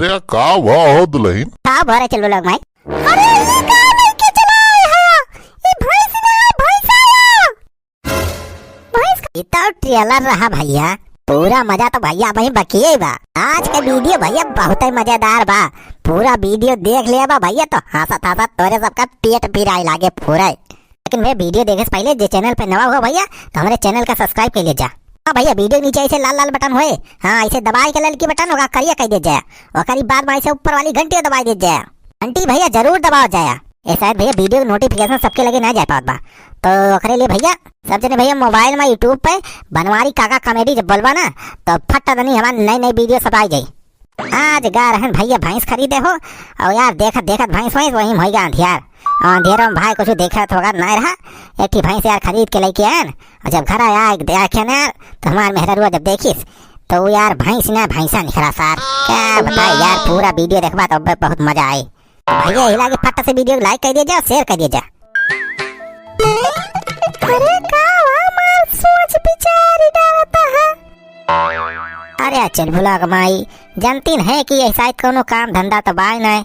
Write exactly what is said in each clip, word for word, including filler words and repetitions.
ए, का हुआ हो दुलहिन? का भरे चुलबुलक माई? अरे, ई का लइके चला आए हो? ई भैंस ना है, भैंस आया। भैंस का ई तो trailer रहा भइया, पूरा मजा तो भइया अबहीं बकिये बा। आज के video भइया बहुते मजेदार बा, पूरा video देख लेबा भइया तो हँसत हँसत तोरे सबका पेट पिराए लागे फुरे। लेकिन भइया, video देखे से पहिले जे channel पे नवा हुआ भइया, तो हमरे channel का subscribe कर ले जा। हाँ भइया, video के नीचे ऐसे लाल लाल button होए, हाँ, ऐसे दबाए के ललकी button ओका करिया कर दे जा, ओकरी बाद में ऐसे ऊपर वाली घंटी दबाए दे जा। घंटी भइया जरूर दबाओ जाया, ए शायद भइया video के notification सबके लगे ना जा पावत बा, तो ओकरे लिए भइया सब जने भइया mobile में YouTube पे बनवारी काका comedy जब बोलबा ना, तो फट दनी हमार नई नई video सब आ जाई। आज गा रहन भइया भैंस खरीदे हो, और यार देखत देखत भैंस वैंस वहीं में होइगा अंधियार। और अंधेरों में भाई कुछ देखत होगा ना रहा, एक ठी भैंस यार खरीद के लइके आयन, और जब घर आया देखे ना यार, तो हमार मेहररुआ जब देखिस, तो वो यार भैंस ना भैंसा निकला सार। का बताई यार, पूरा video देखबा तो ब-, बहुत मजा आई। भइया हिला के फट से video like कर दिया जा, share कर दिया जा। अरे का हुआ, मार सोच विचार ही डरता है। अरे चुलबुलक माई, जानतीन है कि यही शायद कौनो काम धंधा तो बाय नाय।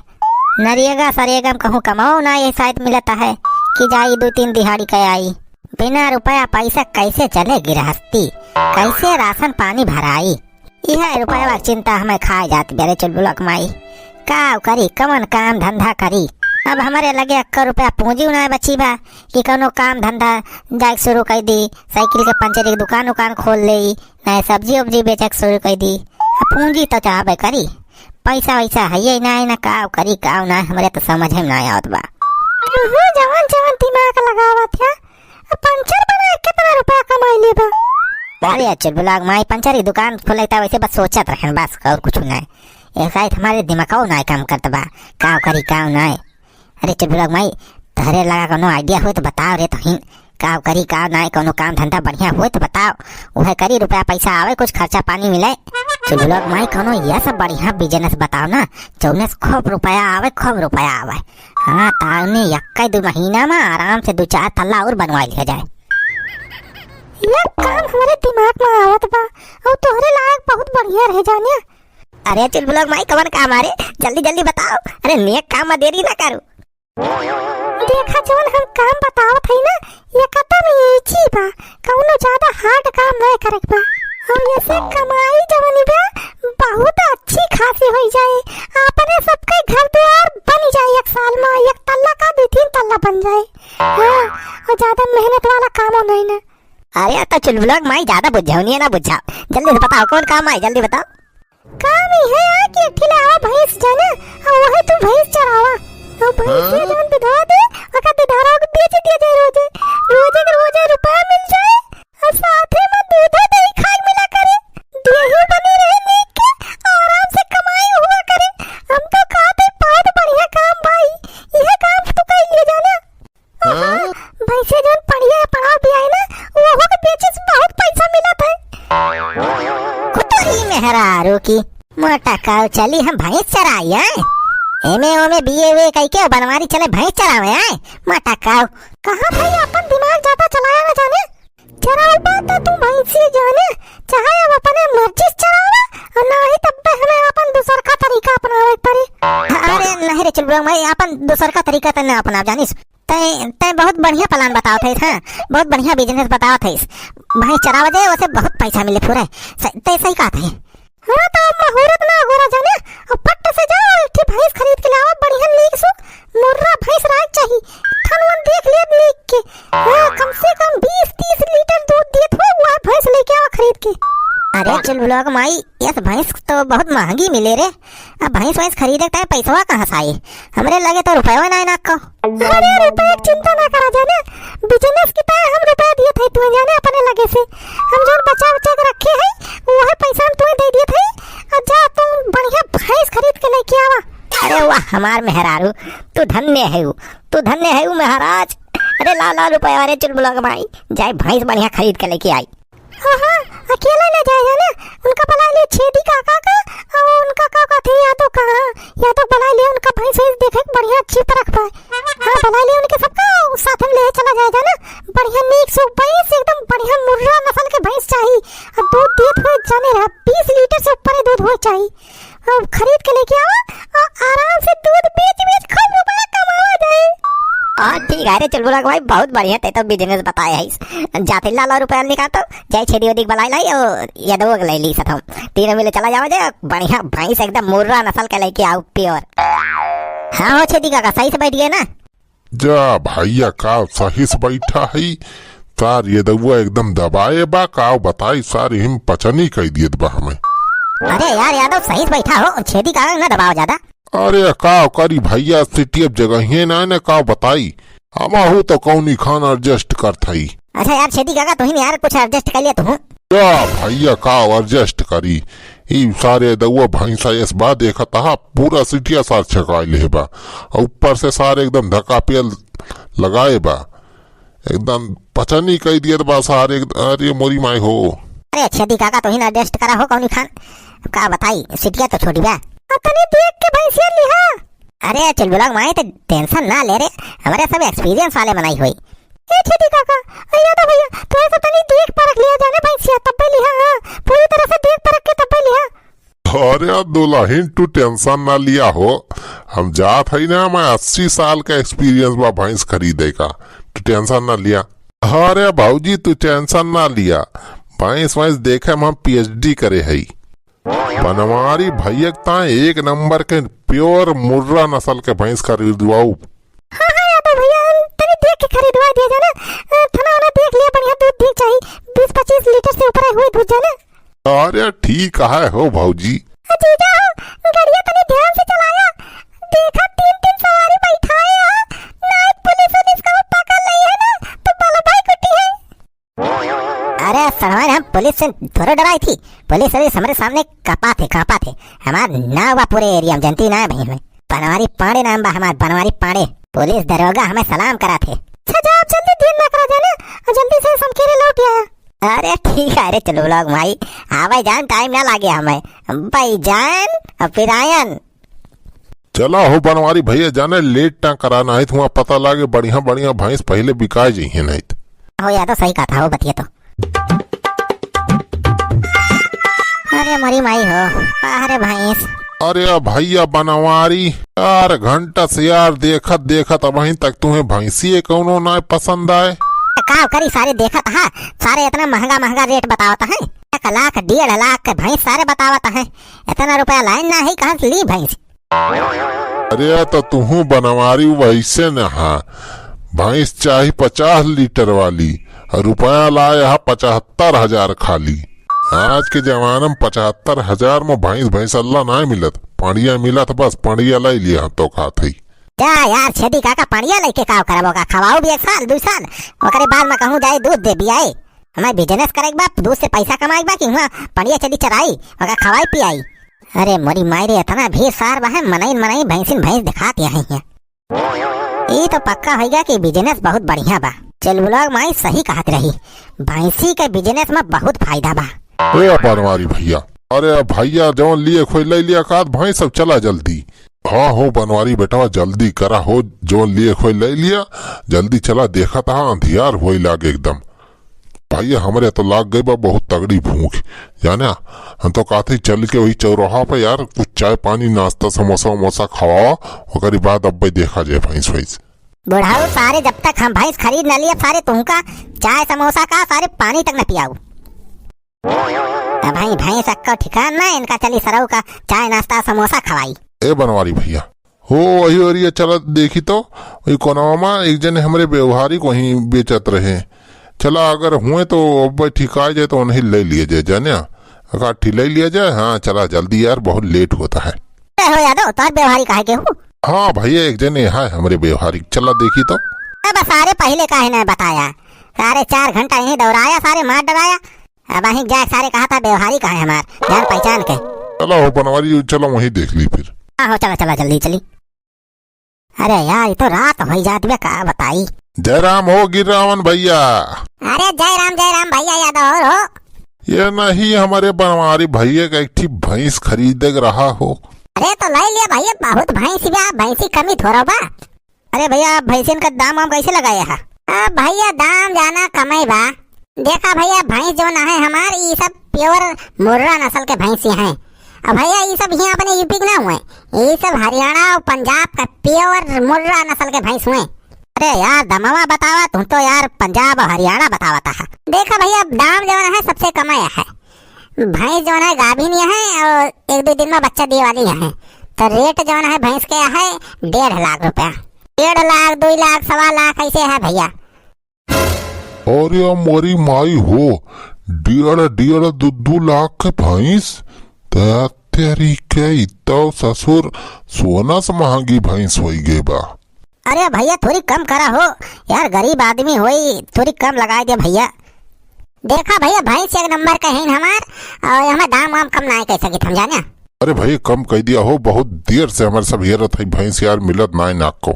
नरेगा सरेगा में कहूँ कमाओ ना, यही शायद मिलता है कि जाई दो तीन दिहाड़ी के आई। बिना रुपया पैसा कैसे चले गिरहस्ती, कैसे राशन पानी भराई? इहे रुपया के चिंता हमें खाए जात बा रे चुलबुलक माई। का करी, कवन काम धंधा करी? अब हमरे लगे एक्को रुपया पूंजी ना बची बा कि कौनो काम धंधा जाए शुरू कर दी, साइकिल के पंचर के दुकान उकान खोल ले, ना सब्जी उब्जी बेचे के शुरू कर दी। अब पूंजी तो चाहबे करी, पैसा वैसा है ही ना, ना का करी का ना, हमरे तो समझ में ना आवत बा। तू जवन जवन दिमाग लगावत है, अब पंचर बना के कितना रुपया कमाई लेबा? अरे चुलबुलक माई, पंचर की दुकान खोले त वैसे बस सोचत रहन बस, और कुछ नहीं। एक शायद हमारे दिमागो नहीं काम करत बा, का करी का नहीं। अरे चुलबुलक माई, तहरे लगा कोनो idea हो तो बताओ रे तोहिन, का करी का नहीं, कोनो काम धंधा बढ़िया हो तो बताओ, वह करी रुपया पैसा आवे, कुछ खर्चा पानी मिले। चुलबुलक माई कोनो ये सब बढ़िया business बताओ ना, जौने से खूब रुपया आवे, खूब रुपया आवे। हाँ, ताने यक्का दो महीना में आराम से दो चार तल्ला और बनवा लिया जाए। ये काम हमरे दिमाग में आवत बा, और तोहरे लायक बहुत बढ़िया रहे जाने। अरे चुलबुलक माई, कवन काम आ रे? जल्दी जल्दी बताओ। अरे नेक काम में देरी ना करू। देखा, जौन हम काम बतावत हई ना, ये कतन easy बा, कौनो ज्यादा hard काम नहीं करे के बा। और ऐसे कमाई जवनी बा, बहुत अच्छी खासी होई जाए, अपने सबके घर द्वार बन जाए, एक साल में एक तल्ला का दो तीन तल्ला बन जाए। हाँ, और ज्यादा मेहनत वाला कामो नहीं ना। अरे तो चुलबुलक माई, ज्यादा बुझौनिया ना बुझाओ, जल्दी से बताओ कौन काम आई, जल्दी बताओ। काम इहे है कि एक ठे लावा भैंस जाना, और वही तू भैंस चरावा। और भैंस से हाँ? जौन दुधवा दे, ओका दुधारा के बेच दिया जाए रोजे। रोजे के रोजे रुपया मिल जाए, और साथे में दूधो दही खाए मिला करे। देही बनी रहे नीक के, आराम से कमाई हुआ करे। हम तो कहते बहुत बढ़िया काम भाई, इहे काम तू कर लिए जाना। हाँ? भैंसे जौन पड़िया पड़ाव भी आई ना, ओहो के बेचे से बहुत पैसा मिलत है। कुतुरी मेहरारू की मोटा काऊ चली, हम भैंस चराई आए। एमे ओमे बीए वे कई के बनवारी चले भैंस चरावे आए। मोटा काऊ। कहाँ भाई अपन दिमाग ज्यादा चलाया ना जाने। चराऊ बात तो तू भैंसी जाने, चाहे अब अपने मर्जी से चरावा, और ना ही तब पे हमें अपन दूसर का तरीका अपनावे के पड़ी। अरे नहीं रे चुलबुलक माई, अपन दूसर का तरीका तो ना अपनाव जानिस। तै, तै बहुत बढ़िया plan बतावत है, हाँ, बहुत बढ़िया business बतावत है। भैंस चरावा जाए, वैसे बहुत पैसा मिले पूरे। स-, तै सही कहत है। हाँ, तो अब मुहूर्त ना हो रहा जाने, और फट से जाओ, एक ठे भैंस खरीद के लाओ, बढ़िया नीक सुख, मुर्रा भैंस रहे चाहिए, थन वन देख लिया नीक के। हाँ, कम से कम बीस तीस लीटर दूध देत हो, वह भैंस लेके आओ खरीद के। अरे चुलबुलक माई, ये भैंस तो बहुत महंगी मिले रे, अब भैंस वैंस खरीदे के टाइम पैसवा कहाँ से आई? हमरे लगे तो रुपया ना ना को। अरे रुपया के चिंता ना करा जाने, business की तरह हम रुपया दिए थे तुम्हें जाने अपने लगे से। हम जौन बचा बचा के रखे हैं, वह पैसा हम तुम्हें दे दिए थे। और जा तुम बढ़िया भैंस खरीद के लेके आवा। अरे वाह हमार मेहरारू, तू धन्य है, तू धन्य है महाराज। अरे ला ला रुपया रे चुलबुलक माई, जाए भैंस बढ़िया खरीद के लेके आई। हाँ, हाँ, अकेला ना जाए, है ना? उनका बुलाइ ले छेदी काका का, और उनका का कहते हैं, यादव का, हाँ, यादव बुलाइ ले, उनका भैंस वैंस देखे के बढ़िया अच्छी परख पाए। हाँ, बुलाइ ले उनके सबका, साथ में ले चला जाए, है ना? बढ़िया नीक से भैंस, एकदम बढ़िया मुर्रा नस्ल के भैंस चाहिए, और दूध देत हुए जाने रहा, बीस लीटर से ऊपर ही दूध हुए चाहिए। अब खरीद के लेके आवा और आराम से दूध बेच बेच खूब रुपया कमावा जाए। हाँ, ठीक है रे चुलबुला भाई, बहुत बढ़िया ते तो business बताए है। जाते लाला रुपया निकाल तो, जाए छेदी वेदी बुलाइ लाई और यादव के ले ली साथ हम। तीनों मिले चला जावा जाए, बढ़िया भैंस एकदम मुर्रा नस्ल के लेके आओ, pure। हाँ हो छेदी काका, सही से बैठ गए ना? जा भैया, का सही से बैठा है? सार यादववा एकदम दबाए बा, का बताई सार, हिम पचनी कई दियत बा हमें। अरे यार यादव, सही से बैठा हो, छेदी काका ना दबाओ ज्यादा। अरे का करी भैया, सिटी अब जगह ही ना, ना का बताई, हमहू तो कौनी खान adjust करत हई। अच्छा यार छेदी काका, तुहिन यार कुछ adjust कर लिया तू। का भैया का adjust करी, ई सार यादववा भैंसा एस बा देखत हा, पूरा सिटिया सार छकाई ले बा, और ऊपर से सार एकदम धक्का पेल लगाए बा, एकदम पचनी कई दियत बा सार एक। अरे मोरी माई हो। अरे छेदी काका, तुहिन adjust करा हो कौनी खान, का बताई, सिटिया तो छोटी बा। आ, तनी देख के भैंसिया लिहा। अरे चुलबुला माई, तो tension ना ले रे, हमारे सब experience वाले बनाई हुई। ए छेदी काका, ए यादव भैया, तोहे से तनी देख परख लिया जाने भैंसिया, तब्बे लिहा, हाँ, पूरी तरह से देख परख के तब्बे लिहा। अरे दुलहिन, तू tension ना लिया हो, हम जात हई ना, मैं अस्सी साल का experience बा भैंस खरीदे का, तू tension ना लिया। अरे भौजी, तू tension ना लिया, भैंस वैंस देखे में हम PhD करे हई। बनवारी भैया के ताए एक नंबर के pure मुर्रा नस्ल के भैंस खरीदवाऊ। हाँ, हाँ, यादव भैया, तनी देख के खरीदवा दिया जाना। अ, थना वना देख लिया, बढ़िया दूध दी चाहिए, बीस पच्चीस लीटर से ऊपर हुए दूध जाना। अरे ठीक है हो भौजी। अ, जीजा हो, गड़िया तनी ध्यान से चलाया, देखा तीन तीन सवारी बैठाए हो, नाइट पुलिस उलिस को पकड़ ली है ना, तो बलबाई कुटी है। अरे सड़वाइन, हम पुलिस से थोड़े डराई थी। पुलिस अभी हमरे सामने कांपा थे, कांपा थे। हमार नाव बा पूरे area में, जनती ना है भाई हमें। बनवारी पांडे नाम बा हमार, बनवारी पांडे। पुलिस दरोगा हमें सलाम करा थे। अच्छा, जाओ, जल्दी देर ना करा जाना, और जल्दी से समकेरे लौट आया। अरे ठीक है, अरे चलो लोग भाई, आवे जान time ना लागे हमें। भाई जान, और फिर आयन। चला हो बनवारी भैया, जाने late ना करा, नाहीं तो हुआँ पता लागे बढ़िया बढ़िया भैंस पहिले बिकाए जइहें नाहीं तो। हो, या तो सही कहा था, हो बतिया तो। अरे मोरी माई हो, अरे भैंस। अरे भैया बनवारी, चार घंटा से यार देखत देखत अबहीं तक तुहें भैंसिए कौनो नाहीं पसंद आए। का करी, सारे देखत हा, सारे इतना महंगा महंगा rate बतावत हैं, एक लाख डेढ़ लाख के भैंस सारे बतावत हैं, इतना रुपया लाइन ना है, कहाँ से ली भैंस? अरे तो तुहू बनवारी वैसे न हा, भैंस चाही पचास लीटर वाली, और रुपया लाए हा पचहत्तर हजार खाली। आज के जमाना में पचहत्तर हजार में भैंस, भैंस अल्लाह ना मिलत, पड़िया मिलत, बस पड़िया लाई लिया हम तो खात हई। जा यार छेदी काका, पड़िया लेके का करबो का, खवाऊ भी एक साल दू साल, ओकरे बाद में कहूँ जाए दूध दे बियाए। हमें business करे के बा, दूध से पैसा कमाए के बा कि हुआँ पड़िया चली चराई, ओका खवाई पियाई। अरे मोरी माई रे, इतना भी सार बा है, मनई मनई भैंसिन भैंस दिखात यहाँ है। ई तो पक्का होइगा कि business बहुत बढ़िया बा। चल बुलाओ माई सही कहत रही, भैंसी के business में बहुत फायदा बा। ए बनवारी भैया, अरे भैया जौन लिए खोई ले लिया कात भैंस सब, चला जल्दी। हाँ हो बनवारी बेटवा, जल्दी करा हो, जौन लिए खोई ले लिया, जल्दी चला, देखत हा अंधियार होई लागे एकदम। भैया, हमरे तो लाग गई बा बहुत तगड़ी भूख, जाने। हम तो कहते ही चल के वही चौराहा पे यार कुछ चाय पानी, नाश्ता, समोसा वमोसा खवावा, ओकरी बाद अब्बे देखा जाए भैंस वैंस। बुढ़ऊ, सारे जब तक हम भैंस खरीद न लिए, सारे तुहका चाय समोसा का, सारे पानी तक न पियाऊ। अब भाई भैंस अक्का ठिकान ना, इनका चली सरऊ का चाय नाश्ता समोसा खवाई। ए बनवारी भैया, हो, वही ओरिया चला देखी तो, वही कोनवा मा एक जने हमरे व्यवहारिक वहीं बेचत रहे। चला, अगर हुए तो अब ठिकाए जाए तो उन्हीं ले लिए जाए, जाने? अगर ठी ले लिया जाए, हाँ, चला जल्दी यार, बहुत late होता है। ए हो यादव, तोर व्यवहारिक है केहू? हाँ भैया, एक जने है हमरे व्यवहारिक, चला देखी तो। अब सारे पहले काहे ना बताया? सारे चार घंटा यहीं दौड़ाया, सारे मार डराया। अब अहीं जाए सारे कहा था व्यवहारिक है हमार, जान पहचान के। चला हो बनवारी, चला वहीं देख ली फिर। हाँ हो, चला, चला, जल्दी चली। अरे यार, ये तो रात होई जात बे, का बताई। जय राम हो गिरावन भैया। अरे जय राम, जय राम भैया यादव हो। ये नहीं, हमरे बनवारी भइया का एक ठी भैंस खरीदे के रहा हो। अरे तो लइ लिया भइया, बहुत भैंस बा, भैंसी कमी थोड़ा बा। अरे भइया, भैंसिन का दाम वाम कैसे लगाए है? अब भइया दाम जाना कमई बा। देखा भइया, भैंस जौन है हमार, ई सब pure मुर्रा नस्ल के भैंस हैं। अब भइया, ई सब हियाँ अपने यूपी के ना हुए, ई सब हरियाणा और पंजाब का pure मुर्रा नस्ल के भैंस हुए। अरे यार, दमवा बतावा, तू तो यार पंजाब और हरियाणा बतावत है। देखा भइया, दाम जौन है सबसे कमई है। भैंस जौन है गाभिन है और एक दो दिन में बच्चा दिए वाली है, तो rate जौन है भैंस के है डेढ़ लाख रुपया। डेढ़ लाख, दुई लाख, सवा लाख ऐसे है भइया। अरे मोरी माई हो, डेढ़, डेढ़, दो, दो लाख के भैंस? त तेरी के, ई तो ससुर सोना से महंगी भैंस होई गई बा। अरे भइया, थोड़ी कम करा हो यार, गरीब आदमी होई, थोड़ी कम लगाए दे भइया। देखा भइया, भैंस एक नंबर के हैं हमार, और हमें दाम वाम कम ना कर सकित हम, जाने। अरे भइया, कम कह दिया हो, बहुत देर से हमारे सब हेरत है भैंस यार, मिलत ना है नाको।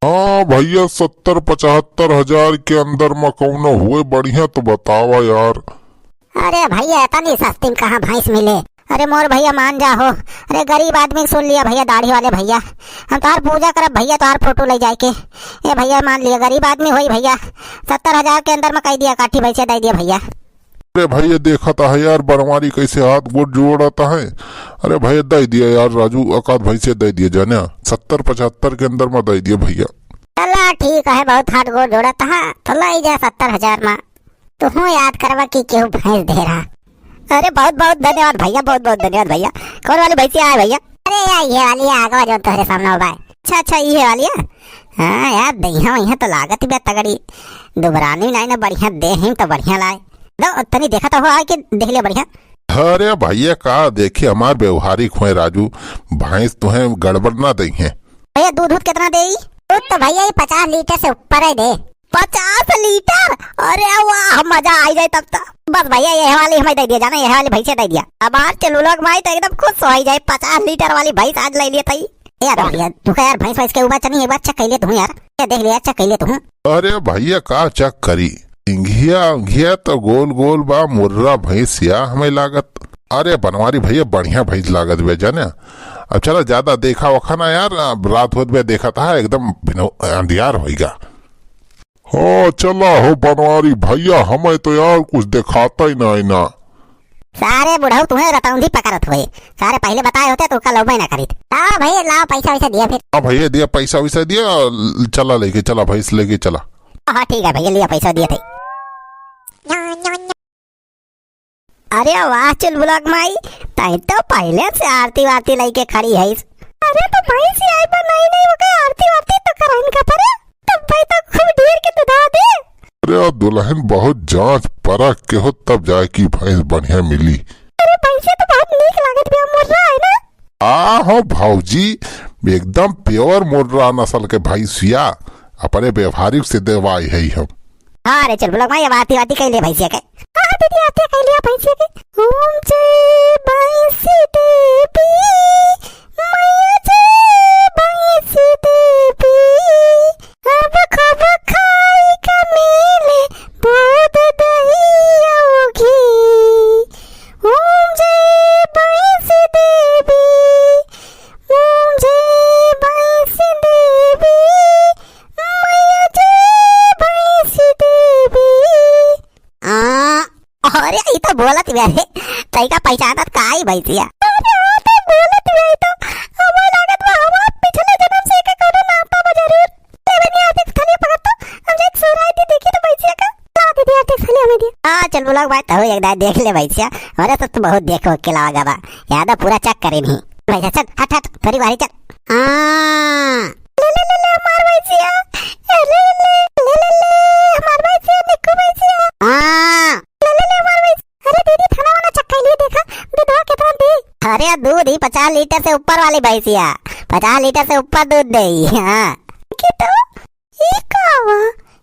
हाँ भइया, सत्तर पचहत्तर हजार के अंदर में कौनो हुए बढ़िया तो बतावा यार। अरे भइया, इतनी सस्ती में कहाँ भैंस मिले? अरे मोर भइया, मान जा हो। अरे गरीब आदमी के सुन लिया भइया, दाढ़ी वाले भइया, हम तोहार पूजा करब भइया, तोहार फोटो ले जाए के। ए भइया, मान लिया, गरीब आदमी होई भइया, सत्तर हजार के अंदर में कह दिया, काठी भैंसे दे दिया भइया। अरे भइया, देखत है यार, बनवारी कैसे हाथ गोड़ जोड़त है। अरे भइया, दे दिया यार राजू, एक आध भैंसे दे दिया जाने, सत्तर पचहत्तर के अंदर में दे दिया भइया। चला ठीक है, बहुत हाथ गोड़ जोड़त है, तो ले जा सत्तर हजार में। तुहूँ याद करवा कि केहू भैंस दे रहा। अरे बहुत बहुत धन्यवाद भइया, बहुत बहुत धन्यवाद भइया। कौन वाली भैंसिया है भइया? अरे यार, ये वाली है आगवा, जो तोहरे सामने हो भाई। अच्छा अच्छा, ये वाली है। हाँ यार, दहिया वहिया तो लागत बे तगड़ी, दुबरानी नहीं ना, बढ़िया देह ही तो बढ़िया लाए। दो तनी देखा तो हो आके देख ले बढ़िया। अरे भइया, का देखी, हमार व्यवहारिक हुए राजू, भैंस तुहें गड़बड़ ना दई है। भइया, दूध दूध कितना देई? दूध तो भइया, ये पचास लीटर से ऊपर है दे। पचास लीटर? अरे वाह, मजा आई जाए तब तो। बस भइया, ये वाली हमें दे दिया जाना, ये वाली भैंसे दे दिया। अब आज चलो लोग, माई तो एकदम खुश हो ही जाए, पचास लीटर वाली भैंस आज ले लिए तई। ए यार भइया, तू का यार भैंस वैंस के ऊपर चनी, एक बार check कर ले तू यार, ये देख ले यार, check कर ले तू। अरे भइया, का check करी, इंघिया उंघिया तो गोल गोल बा, मुर्रा भैंस या हमें लागत। अरे बनवारी भइया, बढ़िया भैंस लागत बे जाने। अब चला, ज्यादा देखा वखा ना यार, अब रात होत बे, देखा था एकदम भिनो-, अंधियार होइगा। हाँ चला हो बनवारी भइया, हमें तो यार कुछ देखाता ही ना है ना। सारे बुढ़ऊ तुम्हें रतौंधी पकड़त हुए, सारे पहले बताए होते तो कल ना करीत। लाओ भइया, लाओ पैसा वैसा दिया फिर। हाँ भइया, दिया पैसा वैसा दिया, चला लेके चला, भैंस लेके चला। हाँ ठीक है भइया, लिया पैसा दिया थे। अरे वाह चुलबुलक माई, तई तो पहले से आरती वारती लेके खड़ी है। अरे तो भैंस आई पर नहीं नहीं, वो कहे आरती वारती तो करन का परे। तब भाई तो खूब ढेर के दुधा दे। अरे दुलहिन, बहुत जांच परख के हो तब जाए की भैंस बढ़िया मिली। अरे भैंसे तो बहुत नीक लागत बे, मुर्रा है ना। आ हो भौजी, एकदम pure मुर्रा नस्ल के भैंसिया, अपने व्यवहारिक से देवाई है हम। हाँ रे चुलबुलक माई, अब आरती वारती कइले भैंसिया के। हाँ हाँ दीदी, आरती कइले भैंसिया के। ओम जय भैंस देवी, मैया जय भैंस देवी। अब खूब खाई का मिले दूध दही अउ घी। ओम जय भैंस देवी, ओम जय भैंस देवी, मैया जय भैंस देवी। आ, अरे, ई तो बोलत बे रे, तइका पहचानत का आई भैंसिया? अरे, हाँ, तो बोलत बे तो, हमें लागत बा, हमार पिछले जन्म से एके कौनो नाता बा जरूर। ए बनिया, देख, थलिया पकड़ तो, हम जाके सुराई दी, देखी तो भैंसिया का। ला दीदी, यार, देख, थलिया में दिया। हाँ, चुलबुलक माई, तहु एक दाई देख ले भैंसिया, हमरे सब तो बहुत देखो के लागा बा, याद है, पूरा check करे नहीं। भैंसिया, चल, हट, हट, थोड़ी बाहरी चल। हाँ। ले, ले, ले, ले, हमार भैंसिया। ए, ले, ले, ले, ले, ले, हमार भैंसिया, निक्कू भैंसिया। हाँ। ले, ले, ले, हमार भैंसिया। अरे दीदी, थना वना check कइली, देखा, दूधवा कितना दे। अरे दूध ही पचास लीटर से ऊपर वाली भैंसिया, पचास लीटर से ऊपर दूध देई, हाँ। के तो, ई का बा?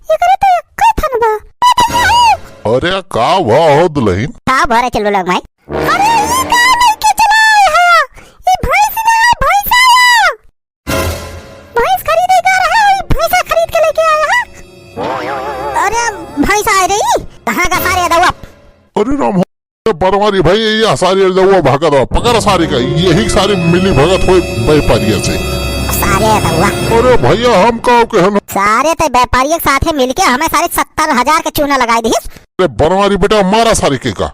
एकरे तो एक्के थन बा। अरे का बा हो दुलहिन? का भरे चुलबुलक माई? अरे ई का लइके चला आए हा? ई भैंस ना है, भैंसा आया। भैंस खरीदे का रहा, ई भैंसा खरीद के लेके आया हा। अरे भैंसा आए रे, कहाँ का सारे दवा? अरे राम। ए बनवारी भाई, ये सारी रउआ भगत हो, पकड़ सारी का, यही सारी मिली भगत होई व्यापारिया से। सारे रउआ। अरे भैया, हम का कहन? सारे ते व्यापारिया के साथे मिलके हमें सारे सत्तर हजार के चूना लगाई दिहिस। अरे बनवारी बेटा, मारा सारी के का।